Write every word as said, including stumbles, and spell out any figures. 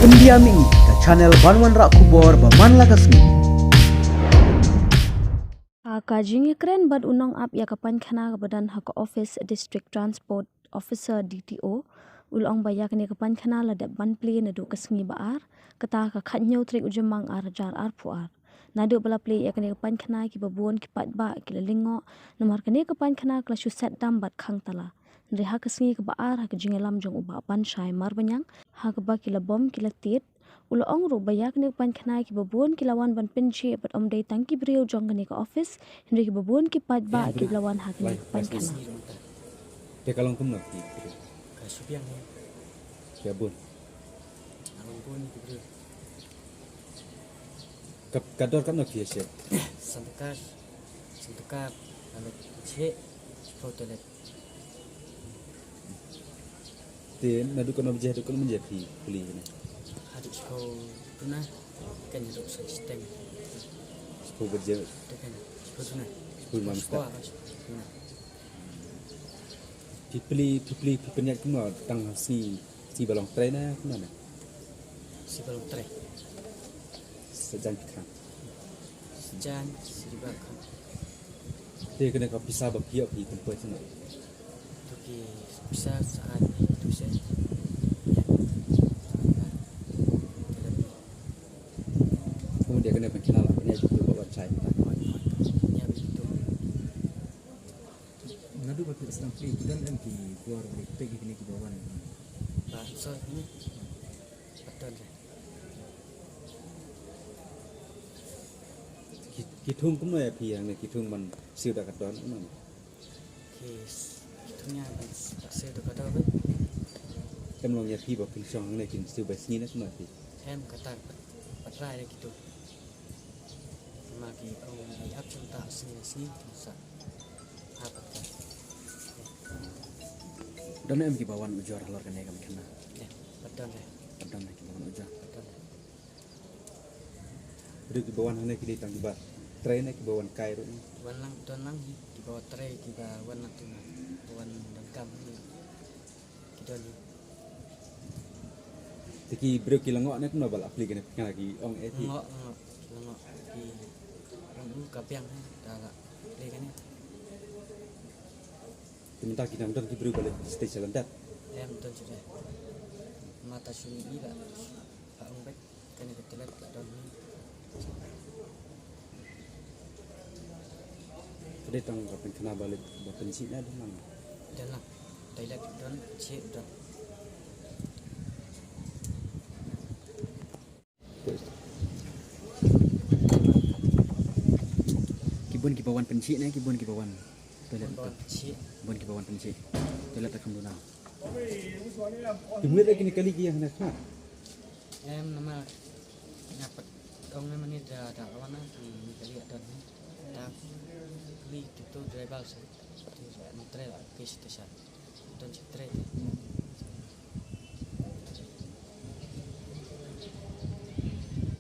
India Mini, ka channel ban wanrah khubor ba man la ka sngi. Ha ka jingïakren bad u nongap ïa ka painkhana kaba don ha ka office District Transport Officer, D T O, u la ong ba ïa kane ka painkhana la dep ban plie naduh ka sngi ba ar, kata ka khathynñiew tarik u Jymmang ar hajar arphew ar. Naduh ba la plie ïa kane ka painkhana, kiba bun ki paidbah ki la lyngngoh namar kane ka painkhana ka la shu set dam bad khang tala. Hynrei ha ka sngi kaba ar, ha ka jingïalam jong u Bah Banshai Marbaniang, ha kaba ki la bom ki la tied, u la ong ruh ba ïa kane ka painkhana, kiba bun ki la wan ban pynjhieh bad ym dei tang ki briew jong kane ka office, hynrei kiba bun ki paidbah ki la wan ha kane ka painkhana. Te ka long kumno ki briew? Ka shu biang ne. Ka bun. Ka long bun ki briew. Ka, ka dor katno ki ïa shet? San tyngka, san tyngka, ka leit shet, shiphew toilet. Te naduh katno baje haduh katno baje phi plie kane? Haduh shiphew duna, kan haduh sa shiteng. Shiphew baje. Te kan, shiphew duna. Shiphew duna mynstep. Shiphew duna. Phi plie, phi plie, phi pynïaid kumno tang ha sngi, sngi ba long trei ne kumno ne? Sngi ba long trei. Sajan phi khrang. Sajan, siriba khrang. Te kane ka pisa ba phi ïoh phi pynpoi kumno? To ki pisa sa ai tu sen. Kumno dia kane ka khnang la, kane ju ba wan chai. Nya bitu. Naduh ba phi sdang plie, ki don em ki bor ba phi peit ïa kine kiba wan? Ba, so, hmm. Ba don re. Ki, ki thung kumno ïa phi hangne, ki thung ban siew da ka daw kumno? Ki, ki thung ïa ban siew da ka daw ba. Em long ïa phi ba phin shong hangne kin siew ba sngi ne kumno phi? Em kata pat, pat rai re ki thung. Ma ki ong ïa ap chung ta sngi sngi sa. Ha pat ka. Don em kiba wan ujor halor kane ka mekhyna? Em, pat don re. Pat don re kiba wan ujor. Pat don re. Briew kiba wan hangne ki dei tang kiba trei ne kiba wan kai ruh ne? Wan lang, don lang hi, kiba wan trei, kiba wan na tu na, kiba wan donkam hi. Ki don hi. Te ki briew ki la ngoh ne kumno ba la plie kane, ki ong eh ki? Ngoh, ngoh, ki la ngoh. Ki ong u ka biang hi, da la plie kane. Te mynta ki dang don ki briew ba leit stage sa lyndet? Em, don shuh de. Mynta shu ïa la, la ong beit. Kane ka toilet ka don hi. Ka dei tang ka pynkhana ba leit ba pynjhieh ne don lang? Don lang. Toilet don, jhieh don. Ki bun kiba wan pynjhieh ne ki bun kiba wan toilet? Bun kiba wan pynjhieh. Bun kiba wan pynjhieh. Toilet ta kham duna. Ki mut ïa kine kali ki ïa kane khmat. Em, namar nga pat ong ne mane da, da wan na ki kali ïa don. Da kali tu tu driver sa. Tu sa na trei la ke station. Don sa trei.